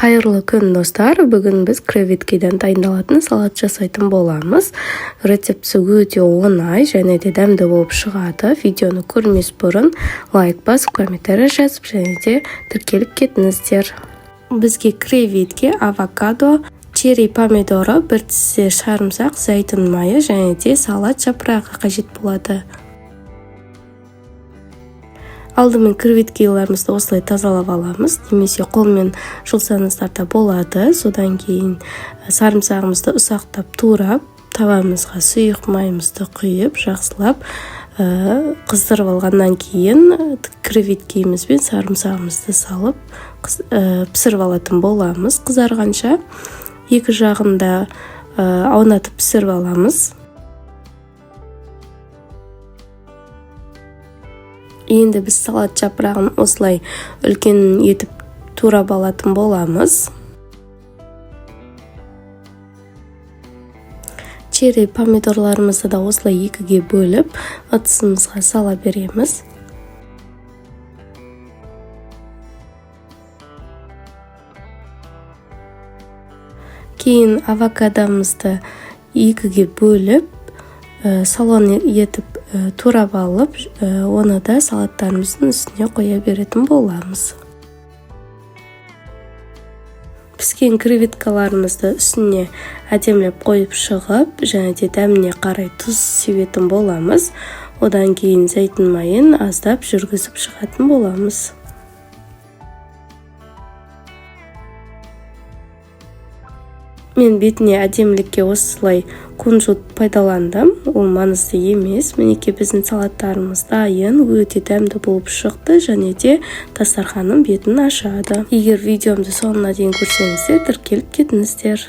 Қайырлы күн, достар! Бүгін біз креветкеден дайындалатын салат жасайтын боламыз. Рецептісі өте оңай және де дәмді болып шығады. Видеоны көрмес бұрын лайк басып, комментарий жазып және де тіркеліп кетіңіздер. Бізге креветке, авокадо, черри помидоры, бір тісе сарымсақ, зәйтүн майы және де салат жапырағы қажет болады. Алдымен креветкаларымызды осылай тазалап аламыз немесе қолмен жұлсаңыздар да болады. Содан кейін сарымсағымызды ұсақтап турап, табамызға сұйық майымызды құйып, жақсылап қыздырып алғаннан кейін креветкеміз бен сарымсағымызды салып пісіріп алатын боламыз. Қызарғанша екі жағында аунатып пісіріп аламыз. Енді біз салат жапырағын осылай үлкен етіп турап алатын боламыз. Черри помидорларымызды да осылай екіге бөліп, ыдысымызға сала береміз. Кейін авокадомызды екіге бөліп, салон етіп турап алып, оны да салаттарымыздың үстіне қоя беретін боламыз. Піскен креветкаларымызды үстіне әдемілеп қойып шығып және де дәміне қарай тұз себетін боламыз. Одан кейін зәйтүн майын аздап жүргізіп шығатын боламыз. Мен бетіне әдемілікке осылай кунжут пайдаландым, ол маңызды емес. Мінекей, біздің салаттарымыз дайын, өте дәмді болып шықты және де дастарханның бетін ашады. Егер видеомды соңына дейін көрсеңіздер, тіркеліп кетіңіздер.